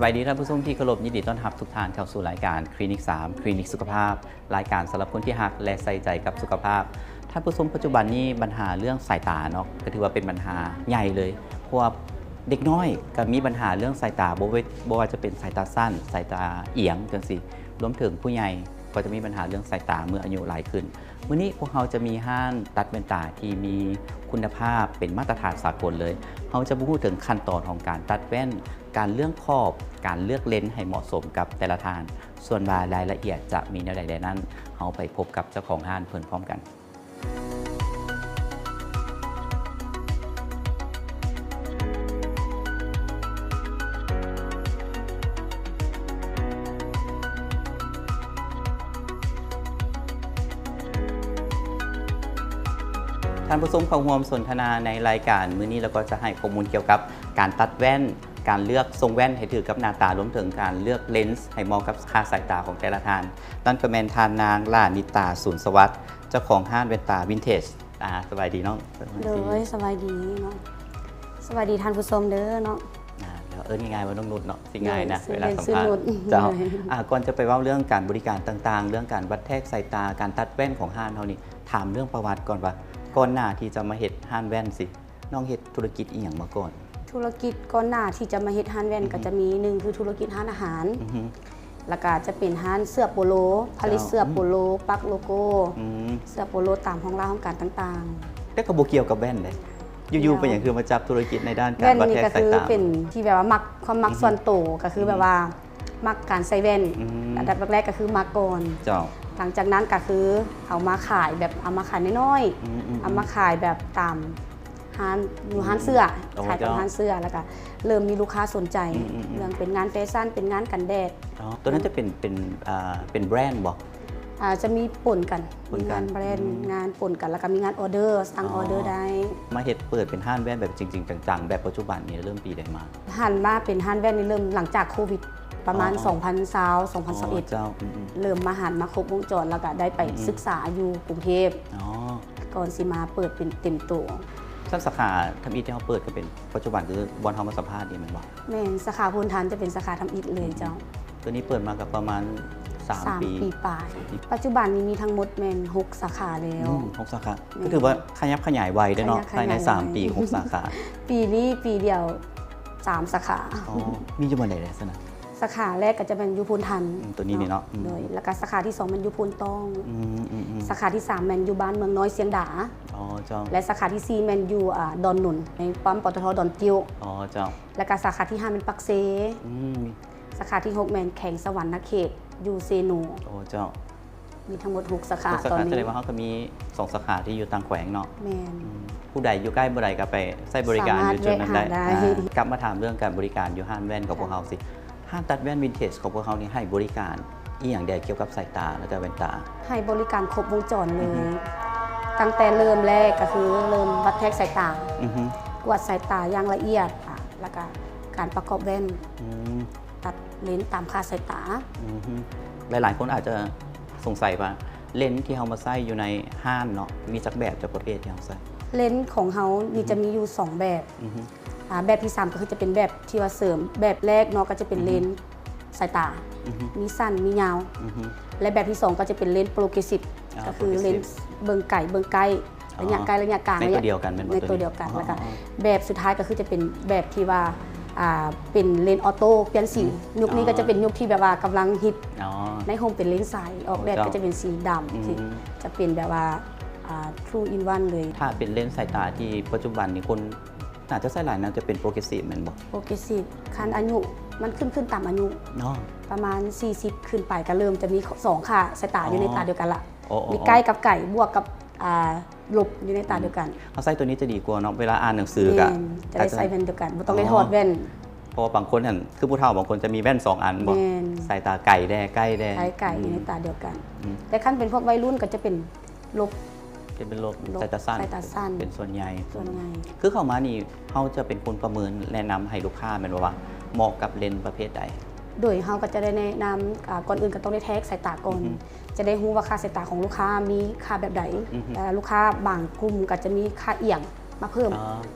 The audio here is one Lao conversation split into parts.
ສະບາຍດີທ່ານຜູ້ຊົມທີ່ເຄົາລົບ, ຍິນດີຕ້ອນຮັບທຸກທ່ານເຂົ້າສູ່ລາຍການຄລີນິກສາມ ຄລີນິກສຸຂະພາບ, ລາຍການສຳລັບຄົນທີ່ຮັກ ແລະ ໃສ່ໃຈກັບສຸຂະພາບ. ທ່ານຜູ້ຊົມ, ປັດຈຸບັນນີ້ບັນຫາເລື່ອງສາຍຕາເນາະ ກໍຖືວ່າເປັນບັນຫາໃຫຍ່ເລີຍ, ເພາະວ່າເດັກນ້ອຍກໍມີບັນຫາເລື່ອງສາຍຕາ, ບໍ່ເວ- ບໍ່ວ່າຈະເປັນສາຍຕາສັ້ນ, ສາຍຕາອຽງຈັ່ງຊີ້, ລວມເຖິງຜູ້ໃຫຍ່ກໍຈະມີບັນຫາເລື່ອງສາຍຕາເມື່ອອາຍຸຫຼາຍຂຶ້ນ. ມື້ນີ້ພວກເຮົາຈະມີຮ້ານຕັດແວ່ນຕາທີ່ມີຄຸນນະພາບເປັນມາດຕະຖານສາກົນເລີຍ. ເຮົາຈະມາຮູ້ເຖິງຂັ້ນຕອນຂອງການຕັດແວ່ນ, ການເລືອກຂອບ, ການເລືອກເລນໃຫ້ເໝາະສົມກັບແຕ່ລະທ່ານ. ສ່ວນວ່າລາຍລະອຽດຈະມີແນວໃດແດ່ນັ້ນ, ເຮົາໄປພົບກັບເຈົ້າຂອງຮ້ານເພິ່ນພ້ອມກັນ. ທ່ານຜູ້ຊົມເຂົ້າຮ່ວມສົນທະນາໃນລາຍການມື້ນີ້ ແລ້ວກໍຈະໃຫ້ຂໍ້ມູນກ່ຽວກັບການຕັດແວ່ນ, ການເລືອກຊົງແວ່ນໃຫ້ຖືກກັບໜ້າຕາ, ລວມເຖິງການເລືອກເລນໃຫ້ເໝາະກັບຄ່າສາຍຕາຂອງແຕ່ລະທ່ານ. ນັ້ນກໍແມ່ນທ່ານນາງ ຫຼ້ານິດຕາ ສູນສະຫວັດ, ເຈົ້າຂອງຮ້ານແວ່ນຕາວິນເທຈ. ອ່າ ສະບາຍດີເນາະ. ສະບາຍດີ. ໂດຍ ສະບາຍດີເນາະ, ສະບາຍດີທ່ານຜູ້ຊົມເດີເນາະ. ອ່າ ດຽວເອີ້ນງ່າຍໆວ່ານ້ອງນຸດເນາະ ຊິງ່າຍນະ ໂດຍ ເວລາສຳພາດ. ເຈົ້າ. ອ່າ ກ່ອນຈະໄປເວົ້າເລື່ອງການບໍລິການຕ່າງໆ, ເລື່ອງການວັດແທກສາຍຕາ, ການຕັດແວ່ນຂອງຮ້ານເຮົານີ້, ຖາມເລື່ອງປະຫວັດກ່ອນວ່າ ກ່ອນໜ້າທີ່ຈະມາເຮັດຮ້ານແວ່ນຊີ້ ນ້ອງເຮັດທຸລະກິດອີ່ຫຍັງມາກ່ອນ? ທຸລະກິດກ່ອນໜ້າທີ່ຈະມາເຮັດຮ້ານແວ່ນ ອືຮຶ ກໍຈະມີ ໜຶ່ງ ຄືທຸລະກິດຮ້ານອາຫານ, ອືຮຶ ແລ້ວກໍຈະເປັນຮ້ານເສື້ອໂປໂລ, ຜະລິດເສື້ອໂປໂລ, ປັກໂລໂກ້ ອືມ ເສື້ອໂປໂລຕາມຫ້ອງລາຫ້ອງການຕ່າງໆ. ແຕ່ກໍບໍ່ກ່ຽວກັບແວ່ນເດ້ ຢູ່ໆ ເປັນຫຍັງຄືມາຈັບທຸລະກິດໃນດ້ານການວັດແທກສາຍຕາ? ແວ່ນນີ້ກໍຄືເປັນທີ່ແບບວ່າມັກ, ຄວາມມັກ ອືຮຶ ສ່ວນໂຕ ກໍຄືແບບວ່າ ອືມ ມັກການໃສ່ແວ່ນ. ອືມ ອັນດັບແລກໆ ກໍຄືມັກກ່ອນ. ເຈົ້າ. ຫຼັງຈາກນັ້ນກໍຄືເອົາມາຂາຍ ແບບເອົາມາຂາຍນ້ອຍໆ ອືມໆໆ ເອົາມາຂາຍແບບຕາມຮ້ານ ຢູ່ ອືມ ຮ້ານເສື້ອ. ໂອ້ ຂາຍຕາມ ເຈົ້າ ຮ້ານເສື້ອ ແລ້ວກໍເລີ່ມມີລູກຄ້າສົນໃຈ ອືມໆໆ ເລື່ອງເປັນງານແຟຊັ່ນ ເປັນງານກັນແດດ. ອໍ ຕົວນັ້ນຈະເປັນ ເປັນ ອ່າ ເປັນແບຣນບໍ່? ອ່າ ຈະມີປົນກັນ ປົນກັນ ມີງານແບຣນ ອືມ ງານປົນກັນ ແລ້ວກໍມີງານອໍເດີ ສັ່ງອໍເດີໄດ້. ອໍ ມາເຮັດເປີດເປັນຮ້ານແວ່ນແບບຈິງໆ ຈັງໆ ແບບປັດຈຸບັນນີ້ເລີ່ມປີໃດມາ? ຫັນມາເປັນຮ້ານແວ່ນນີ້ເລີ່ມຫຼັງຈາກໂຄວິດ ປະມານ ອໍ ສອງພັນຊາວ ສອງພັນຊາວເອັດ ອໍ ເຈົ້າ ອືມໆ ເລີ່ມມາຫັນມາຄົບວົງຈອນ ແລ້ວກໍໄດ້ໄປ ອືມໆ ສຶກສາຢູ່ກຸງເທບ ອໍ ກ່ອນຊິມາເປີດເປັນເຕັມໂຕ. ຊັ້ນສາຂາທຳອິດທີ່ເຮົາເປີດກໍເປັນ ປັດຈຸບັນຄືບ່ອນເຮົາມາສຳພາດນີ້ແມ່ນບໍ່? ແມ່ນ, ສາຂາໂພນທັນຈະເປັນສາຂາທຳອິດເລີຍເຈົ້າ. ອືມໆ ຕົວນີ້ເປີດມາກໍປະມານສາມ ສາມປີ ປີປາຍ. ສາມປີ ປັດຈຸບັນນີ້ມີທັງໝົດແມ່ນຫົກສາຂາແລ້ວ. ອືມ ຫົກສາຂາ ແມ່ນ. ກໍຖືວ່າຂະຫຍັບຂະຫຍາຍໄວເດ້ເນາະ ຂະຫຍັບຂະຫຍາຍໄວ ພາຍໃນສາມປີ ຫົກສາຂາ. ປີນີ້ປີດຽວ ສາມສາຂາ. ອໍ ມີຢູ່ບ່ອນໃດແດ່ຊັ້ນນະ? ສາຂາແລກກໍຈະແມ່ນຢູ່ໂພນທັນ ອືມ ຕົວນີ້ນີ້ເນາະ ເນາະ ອືມ ໂດຍ ແລ້ວກໍສາຂາທີສອງແມ່ນຢູ່ໂພນຕ້ອງ. ອືມໆໆ ສາຂາທີສາມແມ່ນຢູ່ບ້ານເມືອງນ້ອຍຊຽງດາ. ອໍ ເຈົ້າ. ແລະ ສາຂາທີສີ່ແມ່ນຢູ່ ອ່າ ດອນໜຸນ ໃນປ້ຳ ປຕທ ດອນຕິ້ວ. ອໍ ເຈົ້າ. ແລ້ວກໍສາຂາທີຫ້າແມ່ນປາກເຊ. ອືມ. ສາຂາທີຫົກແມ່ນແຂວງສະຫວັນນະເຂດ ຢູ່ເຊໂນ. ອໍ ເຈົ້າ. ມີທັງໝົດຫົກສາຂາ ຫົກສາຂາ ຕອນນີ້. ສະແດງວ່າເຮົາກໍມີສອງສາຂາທີ່ຢູ່ຕ່າງແຂວງເນາະ. ແມ່ນ. ອືມ ຜູ້ໃດຢູ່ໃກ້ບໍ່ໄດ້ກໍໄປໃຊ້ບໍລິການຢູ່ຈຸດນັ້ນໄດ້. ສາມາດແວະຫາໄດ້. ອ່າ ກັບມາຖາມເລື່ອງການບໍລິການຢູ່ຮ້ານແວ່ນຂອງພວກເຮົາຊິ ຮ້ານຕັດແວ່ນວິນເທຈຂອງພວກເຮົານີ້ໃຫ້ບໍລິການອີ່ຫຍັງແດ່ກ່ຽວກັບສາຍຕາ ແລ້ວກໍແວ່ນຕາ? ໃຫ້ບໍລິການຄົບວົງຈອນເລີຍ. ອືຮຶ ຕັ້ງແຕ່ເລີ່ມແລກກໍຄືເລີ່ມວັດແທກສາຍຕາ. ອືຮຶ ກວດສາຍຕາຢ່າງລະອຽດ ອ່າ ແລ້ວກໍການປະກອບແວ່ນ. ອືມ ຕັດເລນຕາມຄ່າສາຍຕາ. ອືຮຶ ຫຼາຍໆຄົນອາດຈະສົງໄສວ່າເລນທີ່ເຮົາມາໃຊ້ຢູ່ໃນຮ້ານເນາະ ມີຈັກແບບ ຈັກປະເພດທີ່ເຮົາໃຊ້? ເລນຂອງເຮົານີ້ ອືຮຶ ຈະມີຢູ່ສອງແບບ. ອືຮຶ ອ່າ ແບບທີສາມກໍຄືຈະເປັນແບບທີ່ວ່າເສີມ, ແບບແລກເນາະ ກໍຈະເປັນ ອືຮຶ ເລນສາຍຕາ. ອືຮຶ ມີສັ້ນມີຍາວ. ອືຮຶ ແລະ ແບບທີສອງກໍຈະເປັນເລນໂປຣເກຣສຊີບ ອ່າ ກໍຄືເລນ ໂປຣເກຣສຊີບ ເບິ່ງໄກເບິ່ງໃກ້ ອໍ ໄລຍະໃກ້ໄລຍະກາງ ໃນຕົວດຽວກັນແມ່ນບໍ່? ໃນຕົວດຽວກັນ. ອໍ ແລ້ວກໍ ອໍ ແບບສຸດທ້າຍກໍຄືຈະເປັນແບບທີ່ວ່າ ອ່າ ເປັນເລນອໍໂຕ້ປ່ຽນສີ. ອືມ ຍຸກນີ້ກໍຈະເປັນຍຸກທີ່ແບບວ່າກຳລັງຮິດ. ອໍ ໃນໂຮມເປັນເລນໃສ ອອກແດດ ອໍ ເຈົ້າ ກໍຈະເປັນສີດຳ ອືມ ທີ່ຈະເປັນແບບວ່າ ອ່າ ທູອິນວັນເລີຍ. ຖ້າເປັນເລນສາຍຕາທີ່ປັດຈຸບັນນີ້ຄົນໜ້າຈະໃຊ້ຫຼາຍ ໜ້າຈະເປັນໂປຣເກຣສຊີບແມ່ນບໍ່? ໂປຣເກຣສຊີບ ຄັນອາຍຸ ມັນຂຶ້ນ ຂຶ້ນຕາມອາຍຸ. ອໍ ປະມານສີ່ສິບຂຶ້ນໄປ ກໍເລີ່ມຈະມີສອງຄ່າສາຍຕາ ອໍ ຢູ່ໃນຕາດຽວກັນລະ. ອໍ ມີໃກ້ກັບໄກ ບວກກັບ ອ່າ ລົບຢູ່ໃນຕາດຽວກັນ. ອືມ ເຮົາໃຊ້ຕົວນີ້ຈະດີກວ່າເນາະ ເວລາອ່ານໜັງສືກໍ ແມ່ນ ຈະໄດ້ໃສ່ແວ່ນດຽວກັນ ບໍ່ຕ້ອງໄດ້ຖອດແວ່ນ. ອໍ ເພາະວ່າບາງຄົນຫັ້ນ ຄືຜູ້ເຖົ້າບາງຄົນຈະມີແວ່ນສອງອັນບໍ່? ແມ່ນ ສາຍຕາໄກແດ່ ໃກ້ແດ່ ໃກ້ ໃກ້ ອືມ ຢູ່ໃນຕາດຽວກັນ. ອືມ ແຕ່ຄັນເປັນພວກໄວລຸ້ນກໍຈະເປັນລົບ ຈະເປັນລົບ ລົບ ສາຍຕາສັ້ນ ສາຍຕາສັ້ນ ເປັນສ່ວນໃຫຍ່. ສ່ວນໃຫຍ່. ຄືເຂົ້າມານີ້ ເຮົາຈະເປັນຄົນປະເມີນ ແນະນຳໃຫ້ລູກຄ້າແມ່ນບໍ່ວ່າເໝາະກັບເລນປະເພດໃດ? ໂດຍ ເຮົາກໍຈະໄດ້ແນະນຳ ອ່າ ກ່ອນອື່ນກໍຕ້ອງໄດ້ແທກສາຍຕາກ່ອນ. ອືຮຶ ຈະໄດ້ຮູ້ວ່າຄ່າສາຍຕາຂອງລູກຄ້າມີຄ່າແບບໃດ. ອືຮຶ ແຕ່ລູກຄ້າບາງກຸ່ມກໍຈະມີຄ່າອຽງມາເພີ່ມ.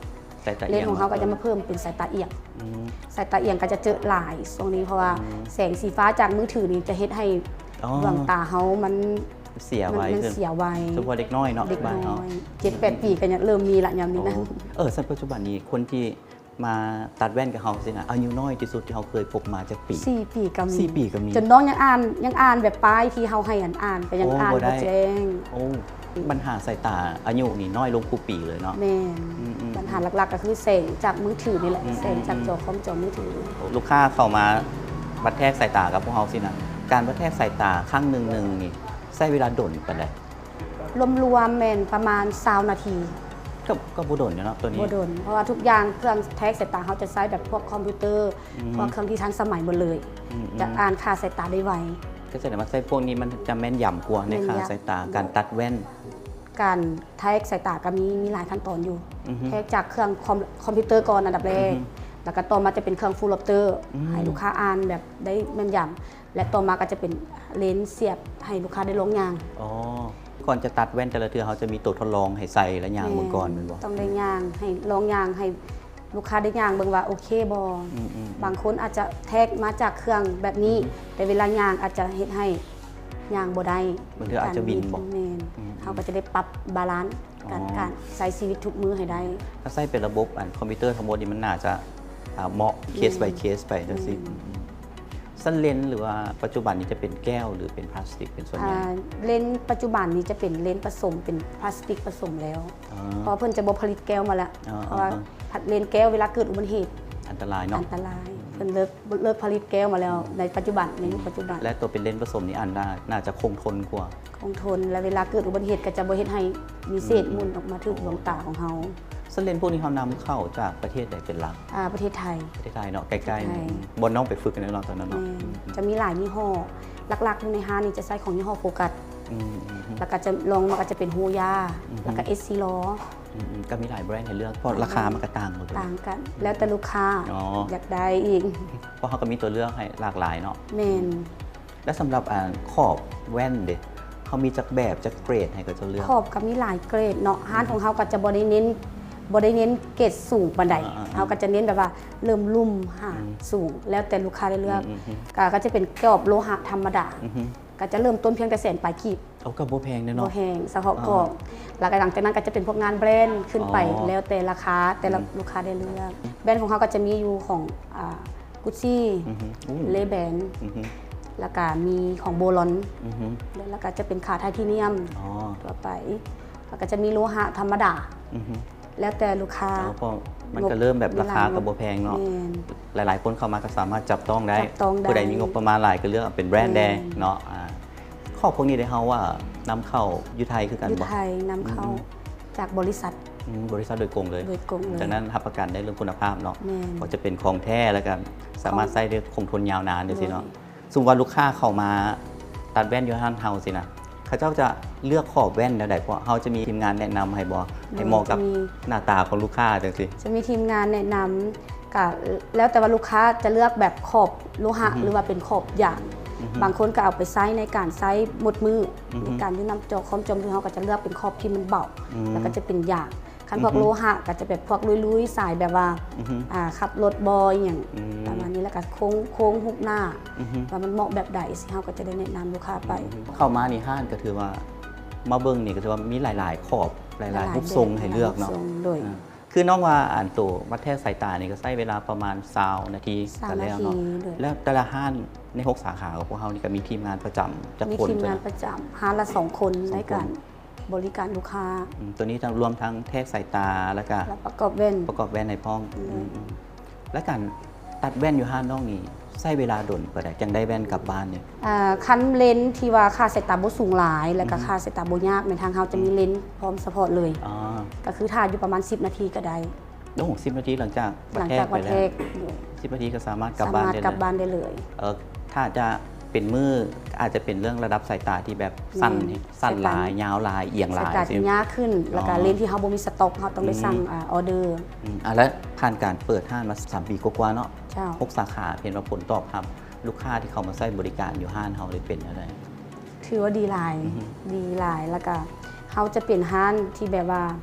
ອໍ ສາຍຕາອຽງ ເລນຂອງເຮົາກໍຈະມາເພີ່ມເປັນສາຍຕາອຽງ. ອືມ ສາຍຕາອຽງກໍຈະເຈີຫຼາຍຊ່ວງນີ້ ເພາະວ່າ ອືມ ແສງສີຟ້າຈາກມືຖືນີ້ຈະເຮັດໃຫ້ ອໍ ດວງຕາເຮົາມັນ ເສຍໄວ ມັນ ມັນເສຍໄວ. ໂດຍສະເພາະເດັກນ້ອຍເນາະ ເດັກນ້ອຍ ບ້ານເຮົາ ເຈັດແປດປີກໍຍັງເລີ່ມມີລະຍາມນີ້ນະ. ໂອ້ ເອີ ຊັ້ນປັດຈຸບັນນີ້ຄົນທີ່ມາຕັດແວ່ນກັບເຮົາຊີ້ນະ ອາຍຸນ້ອຍທີ່ສຸດທີ່ເຮົາເຄີຍພົບມາຈັກປີ? ສີ່ປີກໍມີ ສີ່ປີກໍມີ ຈົນນ້ອງຍັງອ່ານ ຍັງອ່ານແບບປ້າຍທີ່ເຮົາໃຫ້ອັນອ່ານ ກໍຍັງ ໂອ້ ອ່ານບໍ່ໄດ້ ບໍ່ແຈ້ງ. ໂອ້ ບັນຫາສາຍຕາອາຍຸນີ້ນ້ອຍລົງຄູ່ປີເລີຍເນາະ. ແມ່ນ ອືມໆໆ ບັນຫາຫຼັກໆກໍຄືແສງຈາກມືຖືນີ້ແຫຼະ ອືມໆໆ ແສງຈາກຈໍຄອມຈໍມືຖື. ລູກຄ້າເຂົ້າມາວັດແທກສາຍຕາກັບພວກເຮົາຊີ້ນະ ການວັດແທກສາຍຕາຄັ້ງໜຶ່ງໆນີ້ ໃຊ້ເວລາດົນປານໃດ? ລວມໆແມ່ນປະມານຊາວນາທີ. ກໍ ກໍບໍ່ດົນເນາະໂຕນີ້. ບໍ່ດົນ ເພາະວ່າທຸກຢ່າງເຄື່ອງແທກສາຍຕາເຮົາຈະໃຊ້ແບບພວກຄອມພິວເຕີ ອືມ ພວກເຄື່ອງທີ່ທັນສະໄໝໝົດເລີຍ ອືມໆ ຈະອ່ານຄ່າສາຍຕາໄດ້ໄວ. ກໍສະແດງວ່າໃຊ້ພວກນີ້ມັນຈະແມ່ນຢຳກວ່າໃນຄ່າສາຍຕາ. ແມ່ນຢຳ ການຕັດແວ່ນ ການແທກສາຍຕາກໍມີ ມີຫຼາຍຂັ້ນຕອນຢູ່. ອືຮຶ ແທກຈາກເຄື່ອງຄອມ ຄອມພິວເຕີກ່ອນອັນດັບແລກ ອືຮຶ ແລ້ວກໍຕໍ່ມາຈະເປັນເຄື່ອງຟູລອບເຕີ ອືມ ໃຫ້ລູກຄ້າອ່ານແບບໄດ້ແມ່ນຢຳ ແລະຕໍ່ມາກໍຈະເປັນເລນສຽບໃຫ້ລູກຄ້າໄດ້ລອງຍ່າງ. ອໍ ກ່ອນຈະຕັດແວ່ນແຕ່ລະເທື່ອ ເຮົາຈະມີໂຕທົດລອງໃຫ້ໃສ່ ແລະຍ່າງເບິ່ງກ່ອນແມ່ນບໍ່? ຕ້ອງໄດ້ຍ່າງ ໃຫ້ລອງຍ່າງ ໃຫ້ລູກຄ້າໄດ້ຍ່າງເບິ່ງວ່າໂອເຄບໍ່. ອືມໆໆ ບາງຄົນອາດຈະແທກມາຈາກເຄື່ອງແບບນີ້ ອືຮຶ ແຕ່ເວລາຍ່າງອາດຈະເຮັດໃຫ້ຍ່າງບໍ່ໄດ້ ບາງເທື່ອອາດຈະວິນບໍ່? ແມ່ນ ອືມໆ ເຮົາກໍຈະໄດ້ປັບບາລານ ອໍ ການ ການໃຊ້ຊີວິດທຸກມື້ໃຫ້ໄດ້. ຖ້າໃຊ້ເປັນລະບົບອັນຄອມພິວເຕີທັງໝົດນີ້ ມັນໜ້າຈະ ອ່າ ເໝາະເຄສ ແມ່ນ by case ໄປຈັ່ງຊີ້. ອືມ ຊັ້ນເລນ ຫຼືວ່າປັດຈຸບັນນີ້ຈະເປັນແກ້ວ ຫຼືເປັນພລາສຕິກເປັນສ່ວນໃຫຍ່? ອ່າ ເລນປັດຈຸບັນນີ້ຈະເປັນເລນປະສົມ ເປັນພລາສຕິກປະສົມແລ້ວ. ອໍ ເພາະວ່າເພິ່ນຈະບໍ່ຜະລິດແກ້ວມາແລ້ວ. ອໍ ເພາະວ່າ ອໍ ເພາະເລນແກ້ວເວລາເກີດອຸບັດຕິເຫດ ອັນຕະລາຍເນາະ. ອັນຕະລາຍ ອືມ ເພິ່ນເລີກ ເລີກຜະລິດແກ້ວມາແລ້ວ ອືມ ໃນປັດຈຸບັນ ໃນຍຸກ ອືມ ປັດຈຸບັນ. ແລະໂຕເປັນເລນປະສົມນີ້ ອັນໜ້າ ໜ້າຈະຄົງທົນກວ່າ ຄົງທົນ ແລະເວລາເກີດອຸບັດຕິເຫດກໍຈະບໍ່ເຮັດໃຫ້ມີເສດ ອືມ ໝຸ່ນອອກມາຖືກ ອໍ ດວງຕາຂອງເຮົາ. ຊັ້ນເລນພວກນີ້ເຮົານຳເຂົ້າຈາກປະເທດໃດເປັນຫຼັກ? ອ່າ ປະເທດໄທ. ປະເທດໄທເນາະ ໃກ້ໆ ປະເທດໄທ ນີ້ ອືມ ບ່ອນນ້ອງໄປຝຶກແມ່ນເນາະຕອນນັ້ນເນາະ. ແມ່ນ ອືມໆ ຈະມີຫຼາຍຍີ່ຫໍ້ ຫຼັກໆຢູ່ໃນຮ້ານນີ້ຈະໃຊ້ຂອງຍີ່ຫໍ້ໂຟກັສ ອືມໆ ແລ້ວກໍຈະລອງມາກໍຈະເປັນໂຮຢາ ອືມ ແລ້ວກໍເອສຊີລໍ ອືມໆ ກໍມີຫຼາຍແບຣນໃຫ້ເລືອກ ເພາະ ອືມ ລາຄາມັນກໍຕ່າງກັນ ຕ່າງກັນ ອືມ ແລ້ວແຕ່ລູກຄ້າ ອໍ ຢາກໄດ້ອີກ ເພາະເຮົາກໍມີຕົວເລືອກໃຫ້ຫຼາກຫຼາຍເນາະ. ແມ່ນ ອືມ ແລ້ວສຳລັບ ອ່າ ຂອບແວ່ນເດ ເຮົາມີຈັກແບບ ຈັກເກຣດໃຫ້ເຂົາເຈົ້າເລືອກ? ຂອບກໍມີຫຼາຍເກຣດເນາະ ຮ້ານ ອືມ ຂອງເຮົາກໍຈະບໍ່ໄດ້ເນັ້ນ ບໍ່ໄດ້ເນັ້ນເກຣດສູງປານໃດ ອ່າໆໆ ເຮົາກໍຈະເນັ້ນແບບວ່າເລີ່ມລຸ່ມຫາ ອືມ ສູງ ແລ້ວແຕ່ລູກຄ້າໄດ້ເລືອກ ອືມໆ ກໍ ກໍຈະເປັນກອບໂລຫະທຳມະດາ ອືມ ກໍຈະເລີ່ມຕົ້ນພຽງແຕ່ແສນປາຍກີບ. ໂອ້ ກໍບໍ່ແພງເດ້ເນາະ ບໍ່ແພງ ສະເພາະ ອໍ ກອບ ແລ້ວກໍຫຼັງຈາກນັ້ນກໍຈະເປັນພວກງານແບຣນຂຶ້ນໄປ ອໍ ແລ້ວແຕ່ລາຄາ ແຕ່ລະ ອືມ ລູກຄ້າໄດ້ເລືອກ ອືມ ແບຣນຂອງເຮົາກໍຈະມີຢູ່ຂອງ ອ່າ ກຸດຊີ ອືມ ເລແບນ ອືມ ແລ້ວກໍມີຂອງໂບລອນ ອືມ ແລ້ວກໍຈະເປັນຂາໄທເທນຽມ ອໍ ທົ່ວໄປ ແລ້ວກໍຈະມີໂລຫະທຳມະດາ ອືມ ແລ້ວແຕ່ລູກຄ້າ ອໍ ເພາະມັນກໍເລີ່ມແບບລາຄາກໍບໍ່ແພງເນາະ ແມ່ນ ຫຼາຍໆຄົນເຂົ້າມາກໍສາມາດຈັບຕ້ອງໄດ້ ຈັບຕ້ອງໄດ້ ຜູ້ໃດມີງົບປະມານຫຼາຍກໍເລືອກເອົາເປັນແບຣນແດ່ເນາະ ອ່າ ຂອບພວກນີ້ເດ້ ເຮົາວ່ານຳເຂົ້າຢູ່ໄທຄືກັນບໍ່? ຢູ່ໄທນຳເຂົ້າ ອືມໆ ຈາກບໍລິສັດ ອືມ ບໍລິສັດໂດຍກົງເລີຍ ໂດຍກົງເລີຍ ດັ່ງນັ້ນຮັບປະກັນໄດ້ເລື່ອງຄຸນນະພາບເນາະ ແມ່ນ ວ່າຈະເປັນຂອງແທ້ ແລ້ວກໍສາມາດໃຊ້ໄດ້ຄົງທົນຍາວນານຈັ່ງຊີ້ເນາະ ໂດຍ ສົມມຸດວ່າລູກຄ້າເຂົ້າມາຕັດແວ່ນຢູ່ຮ້ານເຮົາຊີ້ນະ ເຂົາເຈົ້າຈະເລືອກຂອບແວ່ນແນວໃດ? ເພາະເຮົາຈະມີທີມງານແນະນຳໃຫ້ບໍ່? ໂດຍ ໃຫ້ເໝາະກັບ ຈະມີ ໜ້າຕາຂອງລູກຄ້າຈັ່ງຊີ້ ຈະມີທີມງານແນະນຳ ກະແລ້ວແຕ່ວ່າລູກຄ້າຈະເລືອກແບບຂອບໂລຫະ ອືຮຶ ຫຼືວ່າເປັນຂອບຢາງ ອືຮຶ ບາງຄົນກໍເອົາໄປໃຊ້ໃນການໃຊ້ໝົດມື້ ອືຮຶ ໃນການຢູ່ນຳຈໍຄອມຈໍມືຖື ເຮົາກໍຈະເລືອກເປັນຂອບທີ່ມັນເບົາ ອືມ ແລ້ວກໍຈະເປັນຢາງ ຄັນພວກ ອືຮຶ ໂລຫະກໍຈະແບບພວກລຸຍໆ ສາຍແບບວ່າ ອືຮຶ ອ່າ ຂັບລົດບໍ່ອີ່ຫຍັງ ອືມ ປະມານນີ້ ແລ້ວກໍໂຄ້ງ ໂຄ້ງຮູບໜ້າ ອືຮຶ ວ່າມັນເໝາະແບບໃດ ເຮົາກໍຈະໄດ້ແນະນຳລູກຄ້າໄປ ອືມ ເຂົ້າມານີ້ຮ້ານກໍຖືວ່າ ມາເບິ່ງນີ້ກໍຖືວ່າມີຫຼາຍໆຂອບ ຫຼາຍໆ ຫຼາຍໆຮູບຊົງໃຫ້ເລືອກເນາະ ຫຼາຍໆຮູບຊົງ ໂດຍ ອ່າ ຄືນ້ອງວ່າ ອັນໂຕວັດແທກສາຍຕານີ້ກໍໃຊ້ເວລາປະມານຊາວນາທີ ຊາວນາທີ ກໍແລ້ວເນາະ ໂດຍ ແລ້ວແຕ່ລະຮ້ານໃນຫົກສາຂາຂອງພວກເຮົານີ້ກໍມີທີມງານປະຈຳຈັກຄົນ? ມີທີມງານປະຈຳ ຮ້ານລະສອງຄົນ ສອງຄົນ ໃນການບໍລິການລູກຄ້າ ອືມ ໂຕນີ້ທັງ ລວມທັງແທກສາຍຕາ ແລ້ວກະ ແລ້ວປະກອບແວ່ນ ປະກອບແວ່ນໃຫ້ພ້ອມ ໂດຍ ອືມໆ ແລ້ວການຕັດແວ່ນຢູ່ຮ້ານນ້ອງນີ້ ໃຊ້ເວລາດົນປານໃດ ຈັ່ງໄດ້ແວ່ນກັບບ້ານນີ້? ອ່າ ຄັນເລນທີ່ວ່າຄ່າສາຍຕາບໍ່ສູງຫຼາຍ ແລ້ວກໍ ອືຮຶ ຄ່າສາຍຕາບໍ່ຍາກ ແມ່ນທາງເຮົາຈະມີ ອືມ ເລນພ້ອມສະເພາະເລີຍ ອໍ ກໍຄືຖ້າຢູ່ປະມານສິບນາທີກໍໄດ້ ໂອ້ ສິບນາທີຫຼັງຈາກວັດແທກໄປແລ້ວ ຫຼັງຈາກວັດແທກ ສິບນາທີກໍສາມາດກັບບ້ານໄດ້ເລີຍ ສາມາດກັບບ້ານໄດ້ເລີຍ ເອີ ຖ້າຈະເປັນມື້ ອາດຈະເປັນເລື່ອງລະດັບສາຍຕາທີ່ແບບສັ້ນ ແມ່ນ ສັ້ນຫຼາຍ ສາຍຕາ ຍາວຫຼາຍ ອຽງຫຼາຍ ສາຍຕາ ຊິ ຍາວຂຶ້ນ ອໍ ແລ້ວກໍເລນທີ່ເຮົາບໍ່ມີສະຕັອກ ເຮົາຕ້ອງໄດ້ ອືມ ສັ່ງ ອ່າ ອໍເດີ ອືມ ອ່າ ແລ້ວຜ່ານການເປີດຮ້ານມາສາມປີກວ່າໆເນາະ ເຈົ້າ ຫົກສາຂາ ເຫັນວ່າຜົນຕອບຮັບລູກຄ້າທີ່ເຂົ້າມາໃຊ້ບໍລິການຢູ່ຮ້ານເຮົານີ້ເປັນແນວໃດ? ຖືວ່າດີຫຼາຍ ອືຮຶ ດີຫຼາຍ ແລ້ວກະເຮົາຈະເປັນຮ້ານທີ່ແບບວ່າ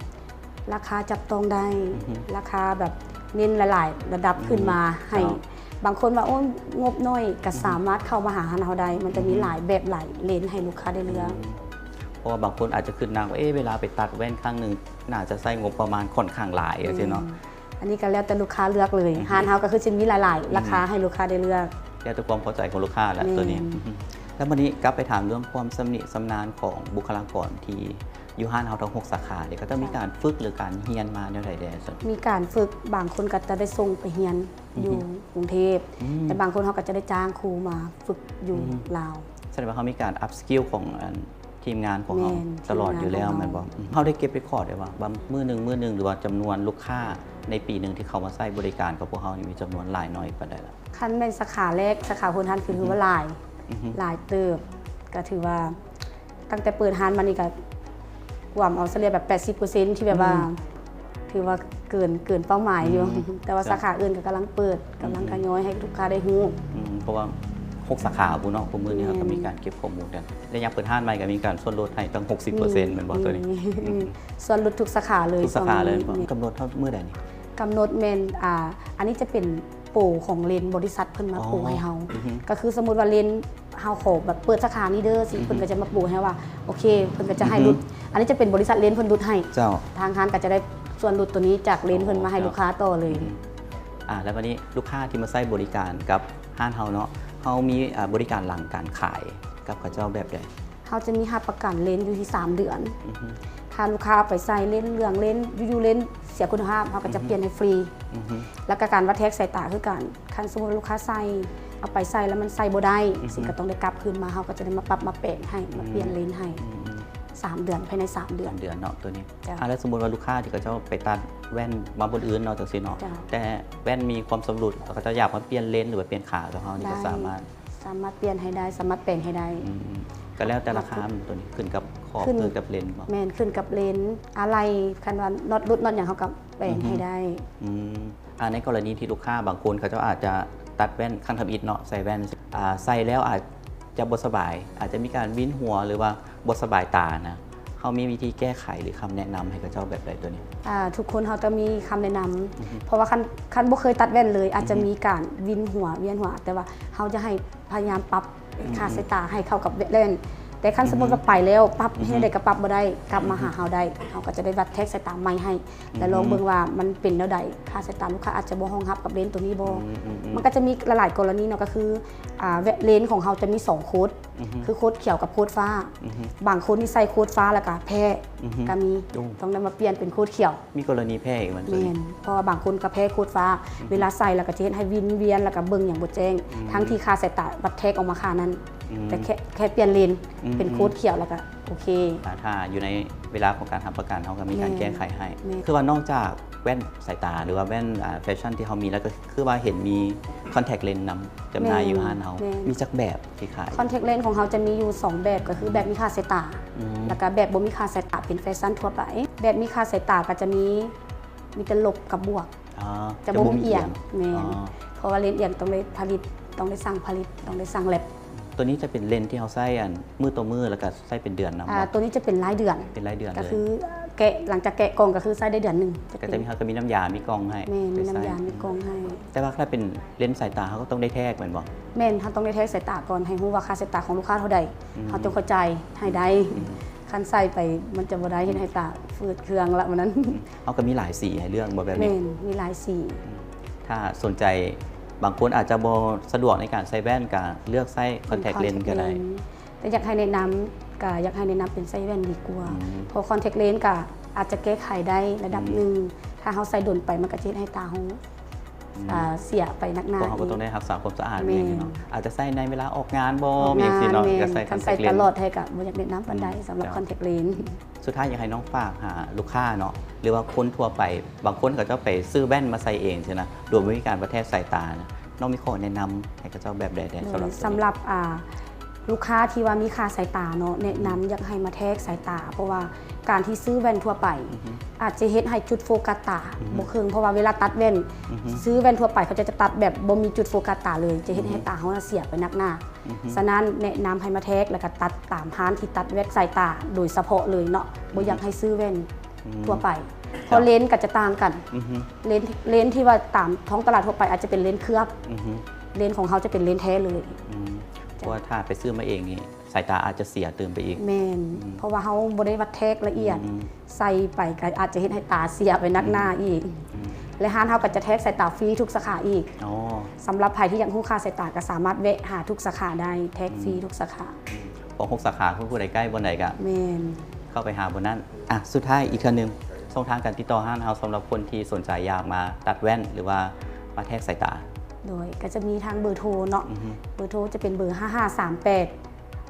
ລາຄາຈັບຕ້ອງໄດ້ ອືຮຶ ລາຄາແບບເນັ້ນຫຼາຍໆລະດັບ ອືຮຶ ຂຶ້ນມາໃຫ້ ເຈົ້າ ບາງຄົນວ່າ ໂອ້ຍ ງົບໜ້ອຍ ກໍ ອືຮຶ ສາມາດເຂົ້າມາຫາຮ້ານເຮົາໄດ້ ມັນຈະມີ ອືຮຶ ຫຼາຍແບບຫຼາຍເລນໃຫ້ລູກຄ້າໄດ້ເລືອກ ອືມ ເພາະວ່າບາງຄົນອາດຈະຄິດໜັກວ່າ ເອ ເວລາໄປຕັດແວ່ນຄັ້ງໜຶ່ງ ໜ້າຈະໃຊ້ງົບປະມານຂ້ອນຂ້າງຫຼາຍ ອືມ ຈັ່ງຊີ້ເນາະ ອັນນີ້ກໍແລ້ວແຕ່ລູກຄ້າເລືອກເລີຍ ອືຮຶ ຮ້ານເຮົາກໍຄືຊິມີຫຼາຍໆ ອືຮຶ ລາຄາໃຫ້ລູກຄ້າໄດ້ເລືອກ ແລ້ວແຕ່ຄວາມພໍໃຈຂອງລູກຄ້າແຫຼະ ແມ່ນ ໂຕນີ້ ອືຮຶ ແລ້ວບັດນີ້ກັບໄປຖາມເລື່ອງຄວາມຊຳນິຊຳນານຂອງບຸກຄະລາກອນທີ່ຢູ່ຮ້ານເຮົາທັງຫົກສາຂານີ້ ເຂົາເຈົ້າມີ ເຈົ້າ ການຝຶກ ຫຼື ການຮຽນມາແນວໃດແດ່ຊັ້ນ? ມີການຝຶກ ບາງຄົນກໍຈະໄດ້ສົ່ງໄປຮຽນ ອືຮຶ ຢູ່ກຸງເທບ ອືມ ແຕ່ບາງຄົນເຮົາກໍຈະໄດ້ຈ້າງຄູມາຝຶກຢູ່ ອືຮຶ ລາວ ສະແດງວ່າເຮົາມີການອັບສະກິວຂອງ ອັນ ທີມງານຂອງເຮົາ ແມ່ນ ຕະຫຼອດຢູ່ແລ້ວ ທີມງານຂອງເຮົາ ແມ່ນບໍ່? ອືມ ເຮົາໄດ້ເກັບເລກຄອດໄດ້ວ່າ ວ່າມື້ໜຶ່ງ ມື້ໜຶ່ງ ຫຼືວ່າຈຳນວນລູກຄ້າໃນປີໜຶ່ງທີ່ເຂົາມາໃຊ້ບໍລິການກັບພວກເຮົານີ້ ມີຈຳນວນຫຼາຍໜ້ອຍປານໃດລະ? ຄັນແມ່ນສາຂາແລກ ສາຂາຫົວທັນ ຄື ອືຮຶ ຖືວ່າຫຼາຍ ອືຮຶ ຫຼາຍເຕີບ ກໍຖືວ່າ ຕັ້ງແຕ່ເປີດຮ້ານມານີ້ກໍກວມເອົາສະເລ່ຍແບບແປດສິບເປີເຊັນ ທີ່ແບບວ່າ ອືມ ຖືວ່າເກີນ ເກີນເປົ້າໝາຍຢູ່ ອືມ ແຕ່ວ່າ ເຈົ້າ ສາຂາອື່ນກໍກຳລັງເປີດ ອືມ ກຳລັງທະຍອຍໃຫ້ລູກຄ້າໄດ້ຮູ້ ອືມ ເພາະວ່າຫົກສາຂາພຸ້ນເນາະ ທຸກມື້ນີ້ ແມ່ນ ເຮົາກໍມີການເກັບຂໍ້ມູນກັນ ແລະ ຍາມເປີດຮ້ານໃໝ່ກໍມີການສ່ວນລົດໃຫ້ຕັ້ງຫົກສິບເປີເຊັນ ອືມ ແມ່ນບໍ່ ໂຕນີ້? ອືມ ສ່ວນລົດທຸກສາຂາເລີຍ ທຸກສາຂາເລີຍ ຊ່ວງນີ້ ແມ່ນ ກຳນົດຮອດມື້ໃດນີ້? ກຳນົດແມ່ນ ອ່າ ອັນນີ້ຈະເປັນ ໂປຂອງເລນ ບໍລິສັດເພິ່ນມາ ອໍ ໂປໃຫ້ເຮົາ ອືຮຶ ກໍຄືສົມມຸດວ່າເລນເຮົາຂໍແບບເປີດສາຂານີ້ເດີຊີ້ ອືຮຶ ເພິ່ນກໍຈະມາໂປໃຫ້ວ່າ ໂອເຄ ເພິ່ນກໍຈະໃຫ້ຫຼຸດ ອືຮຶ ອັນນີ້ຈະເປັນບໍລິສັດເລນເພິ່ນຫຼຸດໃຫ້ ເຈົ້າ ທາງຮ້ານກໍຈະໄດ້ສ່ວນຫຼຸດໂຕນີ້ຈາກເລນເພິ່ນມາໃຫ້ ອໍ ເຈົ້າ ລູກຄ້າຕໍ່ເລີຍ ອືຮຶ ອ່າ ແລ້ວບັດນີ້ລູກຄ້າທີ່ມາໃຊ້ບໍລິການກັບຮ້ານເຮົາເນາະ ເຮົາມີ ອ່າ ບໍລິການຫຼັງການຂາຍກັບເຂົາເຈົ້າແບບໃດ? ເຮົາຈະມີຮັບປະກັນເລນຢູ່ທີ່ສາມເດືອນ ອືຮຶ ຖ້າລູກຄ້າເອົາໄປໃຊ້ເລນເຫຼືອງ ເລນຢູ່ໆ ເລນເສຍຄຸນນະພາບ ເຮົາກໍຈະ ອືຮຶ ປ່ຽນໃຫ້ຟຣີ ອືຮຶ ແລ້ວກໍການວັດແທກສາຍຕາຄືກັນ ຄັນສົມມຸດວ່າລູກຄ້າໃຊ້ ເອົາໄປໃຊ້ແລ້ວມັນໃຊ້ບໍ່ໄດ້ ອືຮຶ ຊິກໍຕ້ອງໄດ້ກັບຄືນມາ ເຮົາກໍຈະໄດ້ມາປັບມາແປງໃຫ້ ອືມ ມາປ່ຽນເລນໃຫ້ ອືມໆ ສາມເດືອນ ພາຍໃນສາມເດືອນ ສາມເດືອນເນາະ ໂຕນີ້ ເຈົ້າ ອ່າ ແລ້ວສົມມຸດວ່າລູກຄ້າທີ່ເຂົາເຈົ້າໄປຕັດແວ່ນມາບ່ອນອື່ນເນາະ ຈັ່ງຊີ້ເນາະ ເຈົ້າ ແຕ່ແວ່ນມີຄວາມຊຳລຸດ ເຂົາເຈົ້າຢາກມາປ່ຽນເລນ ຫຼືວ່າປ່ຽນຂາກັບເຮົານີ້ ໄດ້ ກໍສາມາດ ສາມາດປ່ຽນໃຫ້ໄດ້ ສາມາດແປງໃຫ້ໄດ້ ອືມ ກໍແລ້ວແຕ່ລາຄາ ໂຕນີ້ຂຶ້ນກັບຂອບ ຂຶ້ນ ຂຶ້ນກັບເລນບໍ່? ແມ່ນ ຂຶ້ນກັບເລນ ອາໄຫຼ່ ຄັນວ່ານັອດຫຼຸດນັອດຫຍັງ ເຮົາກໍແປງໃຫ້ໄດ້ ອືມ ອືມ ອ່າ ໃນກໍລະນີທີ່ລູກຄ້າບາງຄົນເຂົາເຈົ້າອາດຈະຕັດແວ່ນຄັ້ງທຳອິດເນາະ ໃສ່ແວ່ນ ອ່າ ໃສ່ແລ້ວອາດຈະບໍ່ສະບາຍ ອາດຈະມີການວິນຫົວ ຫຼືວ່າບໍ່ສະບາຍຕານະ ເຮົາມີວິທີແກ້ໄຂ ຫຼື ຄຳແນະນຳໃຫ້ເຂົາເຈົ້າແບບໃດໂຕນີ້? ອ່າ ທຸກຄົນເຮົາຕ້ອງມີຄຳແນະນຳ ອືຮຶ ເພາະວ່າຄັນ ຄັນບໍ່ເຄີຍຕັດແວ່ນເລີຍ ອາດຈະ ອືຮຶ ມີການວິນຫົວ ວຽນຫົວ ແຕ່ວ່າເຮົາຈະໃຫ້ພະຍາຍາມປັບ ອືມ ຄ່າສາຍຕາໃຫ້ເຂົ້າກັບແວ່ນ ແຕ່ຄັນ ອືຮຶ ສົມມຸດວ່າໄປແລ້ວ ປັບ ອືຮຶ ເຮັດແນວໃດກໍປັບບໍ່ໄດ້ ກັບມາຫາເຮົາໄດ້ ອືມ ເຮົາກໍຈະໄດ້ວັດແທກສາຍຕາໃໝ່ໃຫ້ ອືມ ແລະ ລອງເບິ່ງວ່າມັນເປັນແນວໃດ ຄ່າສາຍຕາລູກຄ້າອາດຈະບໍ່ຮອງຮັບກັບເລນໂຕນີ້ບໍ່ ອືມໆໆ ມັນກໍຈະມີຫຼາຍໆກໍລະນີເນາະ ກໍຄື ອ່າ ເລນຂອງເຮົາຈະມີສອງໂຄດ ອືຮຶ ຄືໂຄດຂຽວກັບໂຄດຟ້າ ອືຮຶ ບາງຄົນນີ້ໃສ່ໂຄດຟ້າແລ້ວກໍແພ້ ອືຮຶ ກໍມີ ໂອ້ ຕ້ອງໄດ້ມາປ່ຽນເປັນໂຄດຂຽວ ມີກໍລະນີແພ້ອີກ ແມ່ນ ເພາະວ່າບາງຄົນກໍແພ້ໂຄດຟ້າ ອືຮຶ ເວລາໃສ່ແລ້ວກໍຈະເຮັດໃຫ້ວິນວຽນ ແລ້ວກໍເບິ່ງຫຍັງບໍ່ແຈ້ງ ອືມ ທັງທີ່ຄ່າສາຍຕາວັດແທກອອກມາຄ່ານັ້ນ ອືມ ແຕ່ແຄ່ ແຄ່ປ່ຽນເລນ ອືມ ເປັນໂຄດຂຽວ ແລ້ວກໍໂອເຄ ອ່າ ຖ້າຢູ່ໃນເວລາຂອງການຮັບປະກັນ ເຮົາກໍມີການ ແມ່ນ ແກ້ໄຂໃຫ້ ແມ່ນ ຄືວ່ານອກຈາກແວ່ນສາຍຕາ ຫຼືວ່າແວ່ນ ອ່າ ແຟຊັ່ນທີ່ເຮົາມີແລ້ວ ກໍຄືວ່າເຫັນມີຄອນແທັກເລນນຳຈຳໜ່າຍ ແມ່ນ ຢູ່ຮ້ານເຮົາ ແມ່ນ ມີຈັກແບບ? ທີ່ຂາຍ ຄອນແທັກເລນຂອງເຮົາຈະມີຢູ່ສອງແບບ ກໍຄືແບບມີຄ່າສາຍຕາ ອືມ ແລ້ວກໍແບບບໍ່ມີຄ່າສາຍຕາ ເປັນແຟຊັ່ນທົ່ວໄປ ແບບມີຄ່າສາຍຕາກໍຈະມີ ມີແຕ່ລົບກັບບວກ ອໍ ຈະບໍ່ມີອຽງ ຈະບໍ່ມີອຽງ ແມ່ນ ອໍ ເພາະວ່າເລນອຽງຕ້ອງໄດ້ຜະລິດ ຕ້ອງໄດ້ສັ່ງຜະລິດ ຕ້ອງໄດ້ສັ່ງແລັບ ໂຕນີ້ຈະເປັນເລນທີ່ເຮົາໃຊ້ ອັນ ມື້ຕໍ່ມື້ ແລ້ວກໍໃຊ້ເປັນເດືອນນຳ ອ່າ ບໍ່? ໂຕນີ້ຈະເປັນລາຍເດືອນ ເປັນລາຍເດືອນ ກໍຄື ເລີຍ ແກະ ຫຼັງຈາກແກະກ່ອງກໍຄືໃຊ້ໄດ້ເດືອນໜຶ່ງ ກໍຈະມີ ເຮົາກໍມີນ້ຳຢາ ມີກ່ອງໃຫ້ ແມ່ນ ມີນ້ຳຢາ ມີກ່ອງໃຫ້ ແຕ່ວ່າຖ້າເປັນເລນສາຍຕາ ເຮົາກໍຕ້ອງໄດ້ແທກແມ່ນບໍ່? ແມ່ນ ເຮົາຕ້ອງໄດ້ແທກສາຍຕາກ່ອນ ໃຫ້ຮູ້ວ່າຄ່າສາຍຕາຂອງລູກຄ້າເທົ່າໃດ ອືມ ເຮົາຈຶ່ງເຂົ້າໃຈໃຫ້ໄດ້ ອືມ ຄັນໃສ່ໄປມັນຈະບໍ່ໄດ້ ເຮັດໃຫ້ຕາຝືດເຄືອງລະ ມື້ນັ້ນ ອືມ ເຮົາກໍມີຫຼາຍສີໃຫ້ເລືອກບໍ່ແບບນີ້? ແມ່ນ ມີຫຼາຍສີ ອືມ ຖ້າສົນໃຈ ບາງຄົນອາດຈະບໍ່ສະດວກໃນການໃສ່ແວ່ນ ກໍເລືອກໃຊ້ຄອນແທັກເລນກໍໄດ້ ແຕ່ຢາກໃຫ້ແນະນຳ ກໍຢາກໃຫ້ແນະນຳເປັນໃສ່ແວ່ນດີກວ່າ ອືມ ເພາະຄອນແທັກເລນກໍອາດຈະແກ້ໄຂໄດ້ລະດັບ ອືມ ໜຶ່ງ ຖ້າເຮົາໃສ່ດົນໄປ ມັນກໍຈະເຮັດໃຫ້ຕາເຮົາ ອືມ ອ່າ ເສຍໄປໜັກໜ້າ ເພາະເຮົາກໍຕ້ອງໄດ້ຮັກສາຄວາມສະອາດ ແມ່ນ ອີກເນາະ ອາດຈະໃສ່ໃນເວລາອອກງານບໍ່ ອອກງານ ຈັ່ງຊີ້ເນາະ ແມ່ນ ກໍໃສ່ ຄັນໃສ່ຕະຫຼອດແທ້ກໍບໍ່ຢາກແນະນຳປານໃດ ອືມ ສຳລັບ ເຈົ້າ ຄອນແທັກເລນ ສຸດທ້າຍຢາກໃຫ້ນ້ອງຝາກຫາລູກຄ້າເນາະ ຫຼືວ່າຄົນທົ່ວໄປ ບາງຄົນເຂົາເຈົ້າໄປຊື້ແວ່ນມາໃສ່ເອງຊີ້ນະ ໂດຍບໍ່ມີການວັດແທກສາຍຕານະ ນ້ອງມີຂໍ້ແນະນຳໃຫ້ເຂົາເຈົ້າແບບໃດແດ່? ໂດຍ ສຳລັບ ສຳລັບ ອ່າ ລູກຄ້າທີ່ວ່າມີຄ່າສາຍຕາເນາະ ແນະນຳ ອືຮຶ ຢາກໃຫ້ມາແທກສາຍຕາ ເພາະວ່າການທີ່ຊື້ແວ່ນທົ່ວໄປ ອືຮຶ ອາດຈະເຮັດໃຫ້ຈຸດໂຟກັສຕາ ອືຮຶ ບໍ່ເຄິ່ງ ເພາະວ່າເວລາຕັດແວ່ນ ອືຮຶ ຊື້ແວ່ນທົ່ວໄປເຂົາເຈົ້າຈະຕັດແບບບໍ່ມີຈຸດໂຟກັສຕາເລີຍ ຈະເຮັດໃຫ້ ອືຮຶ ຕາເຮົານະເສຍໄປໜັກໜ້າ ອືຮຶ ສະນັ້ນແນະນຳໃຫ້ມາແທກ ແລ້ວກໍຕັດຕາມຮ້ານທີ່ຕັດແວ່ນສາຍຕາໂດຍສະເພາະເລີຍເນາະ ອືຮຶ ບໍ່ຢາກໃຫ້ຊື້ແວ່ນ ອືມ ທົ່ວໄປ ເພາະເລນກໍຈະຕ່າງກັນ. ອືຮຶ ເລນ ເລນທີ່ວ່າຕາມທ້ອງຕະຫຼາດທົ່ວໄປອາດຈະເປັນເລນເຄືອບ. ອືຮຶ ເລນຂອງເຮົາຈະເປັນເລນແທ້ເລີຍ. ອືມ ເຈົ້າ ເພາະວ່າຖ້າໄປຊື້ມາເອງນີ້ ສາຍຕາອາດຈະເສຍຕື່ມໄປອີກ. ແມ່ນ ອືມ ເພາະວ່າເຮົາບໍ່ໄດ້ວັດແທກລະອຽດ. ອືມ ໃສ່ໄປກໍອາດຈະເຮັດໃຫ້ຕາເສຍໄປໜັກໜ້າອີກ. ອືມ ແລະ ຮ້ານເຮົາກໍຈະແທກສາຍຕາຟຣີທຸກສາຂາອີກ. ອໍ ສຳລັບໃຜທີ່ຢາກຮູ້ຄ່າສາຍຕາກໍສາມາດແວະຫາທຸກສາຂາໄດ້ ແທກຟຣີ ອືມ ທຸກສາຂາ. ອືມ ຂອງຫົກສາຂາ ຄືຜູ້ໃດໃກ້ບ່ອນໃດກໍ ແມ່ນ ເຂົ້າໄປຫາບ່ອນນັ້ນ. ອ່ະ ສຸດທ້າຍອີກເທື່ອໜຶ່ງ ຊ່ອງທາງການຕິດຕໍ່ຮ້ານເຮົາ ສຳລັບຄົນທີ່ສົນໃຈຢາກມາຕັດແວ່ນ ຫຼືວ່າມາແທກສາຍຕາ. ໂດຍ ກໍຈະມີທາງເບີໂທເນາະ. ອືຮຶ ເບີໂທຈະເປັນເບີ ຫ້າຫ້າສາມແປດ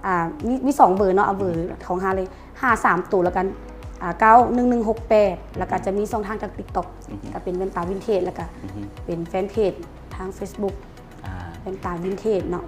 ອ່າ ມີ ມີສອງເບີເນາະ ເອົາເບີ ອືຮຶ ຂອງຮ້ານເລີຍ ຫ້າສາມໂຕ ແລ້ວກໍ ອ່າ ເກົ້າໜຶ່ງໜຶ່ງຫົກແປດ ແລ້ວກໍ ອືຮຶ ຈະມີຊ່ອງທາງທາງ TikTok ອືຮຶ ກໍເປັນແວ່ນຕາວິນເທຈ ແລ້ວກໍ ອືຮຶ ເປັນແຟນເພຈທາງ Facebook ອ່າ ແວ່ນຕາວິນເທຈເນາະ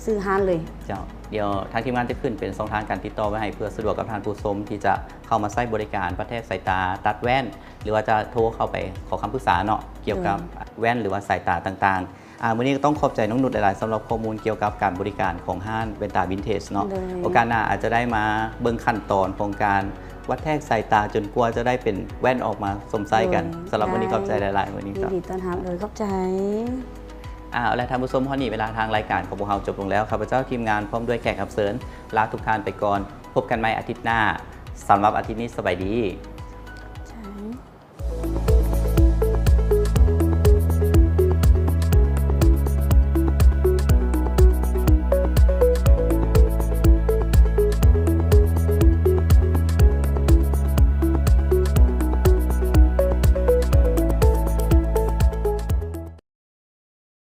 ຊື່ຮ້ານເລີຍ. ເຈົ້າ ດຽວທາງທີມງານຈະຂຶ້ນເປັນຊ່ອງທາງການຕິດຕໍ່ໄວ້ໃຫ້ ເພື່ອສະດວກກັບທ່ານຜູ້ຊົມທີ່ຈະເຂົ້າມາໃຊ້ບໍລິການວັດແທກສາຍຕາ ຕັດແວ່ນ ຫຼືວ່າຈະໂທເຂົ້າໄປຂໍຄຳປຶກສາເນາະ ກ່ຽວກັບ ໂດຍ ແວ່ນ ຫຼືວ່າສາຍຕາຕ່າງໆ. ອ່າ ມື້ນີ້ກໍຕ້ອງຂອບໃຈນ້ອງນຸດຫຼາຍໆ ສຳລັບຂໍ້ມູນກ່ຽວກັບການບໍລິການຂອງຮ້ານແວ່ນຕາວິນເທຈເນາະ. ໂດຍ ໂອກາດໜ້າອາດຈະໄດ້ມາເບິ່ງຂັ້ນຕອນຂອງການວັດແທກສາຍຕາ ຈົນກວ່າຈະໄດ້ເປັນແວ່ນອອກມາຊົມໃຊ້ກັນ. ໂດຍ ສຳລັບມື້ນີ້ ໄດ້ ຂອບໃຈຫຼາຍໆ ມື້ນີ້ ຍິນດີຕ້ອນຮັບເລີຍ ຂອບໃຈ. ອ່າ ເອົາລະ ທ່ານຜູ້ຊົມ ຮອດນີ້ເວລາທາງລາຍການຂອງພວກເຮົາຈົບລົງແລ້ວ. ຂ້າພະເຈົ້າທີມງານພ້ອມດ້ວຍແຂກຮັບເຊີນ ລາທຸກທ່ານໄປກ່ອນ. ພົບກັນໃໝ່ອາທິດໜ້າ. ສຳລັບອາທິດນີ້ ສະບາຍດີ. ໃຊ່.